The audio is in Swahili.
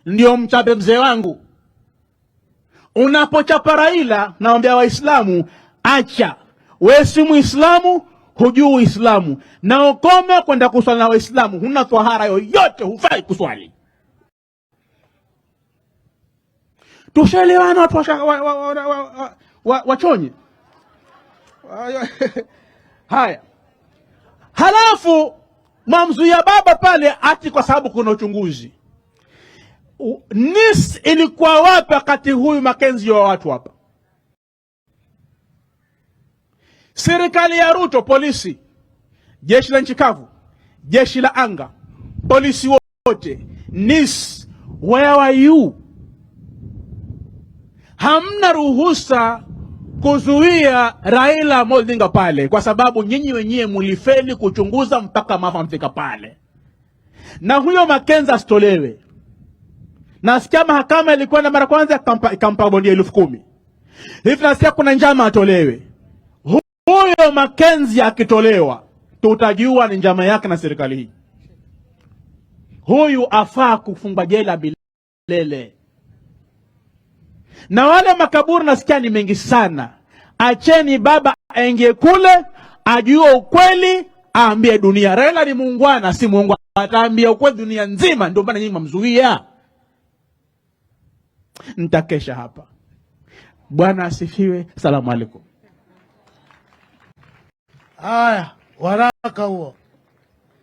Ndio mchape mzee wangu. Unapochapa Raila, naambia Waislamu, acha wewe, si Muislamu, hujui Uislamu, na ukome kwenda kuswali na Waislamu, huna twahara yoyote, hufai kuswali. Tushaelewana watu wachonye haya. Halafu mwamzuia baba pale ati kwa sababu kuna uchunguzi. NIS ilikuwa wapi wakati huyu Makenzi wa watu hapa? Serikali ya Ruto, polisi, jeshi la nchi kavu, jeshi la anga, polisi wote, NIS, where are you? Hamna ruhusa kuzuia Raila Amolo Odinga pale, kwa sababu nyinyi wenyewe mulifeli kuchunguza mpaka maafa mfika pale, na huyo Makenzi asitolewe. Nasikia mahakama ilikuwa na mara kwanza ikampa bondi 10,000 hivi, nasikia kuna njama atolewe. Huyo Makenzi akitolewa, tutajua ni njama yake na serikali hii. Huyu afaa kufungwa jela milele. Na wale makaburi nasikia ni mengi sana. Acheni baba aingie kule, ajue ukweli, aambie dunia. Raila ni muungwana, si muungwana, ataambia ukweli dunia nzima. Ndio maana nyinyi mamzuia. Nitakesha hapa. Bwana asifiwe. Salamu alaikum. Haya, waraka huo.